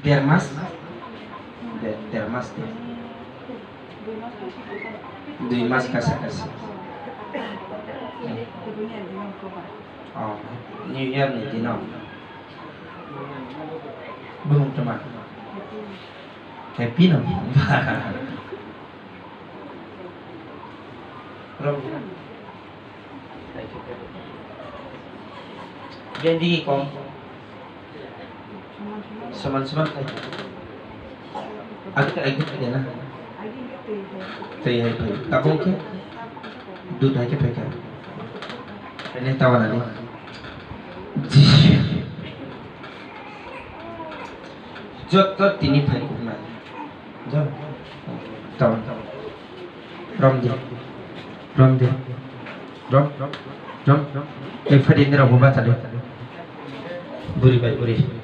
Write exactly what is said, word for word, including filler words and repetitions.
Der mas? Der, der mas de. Dui mas kasa kasa. Oh, New Year ni dino. Bumung tuma. Happy no? Rom. Bendi kom. Saman saman khai. Agi agi khai na. Tei hai khai. Tabung ke. Dud hai ke phai ka. Ini tawana ni. Jotto tini phai kumna. Jom. Tawang. Rom di. Rom di. Rom. Rom. Rom. Ei phadi ni rok bo bachali. Buri bai buri.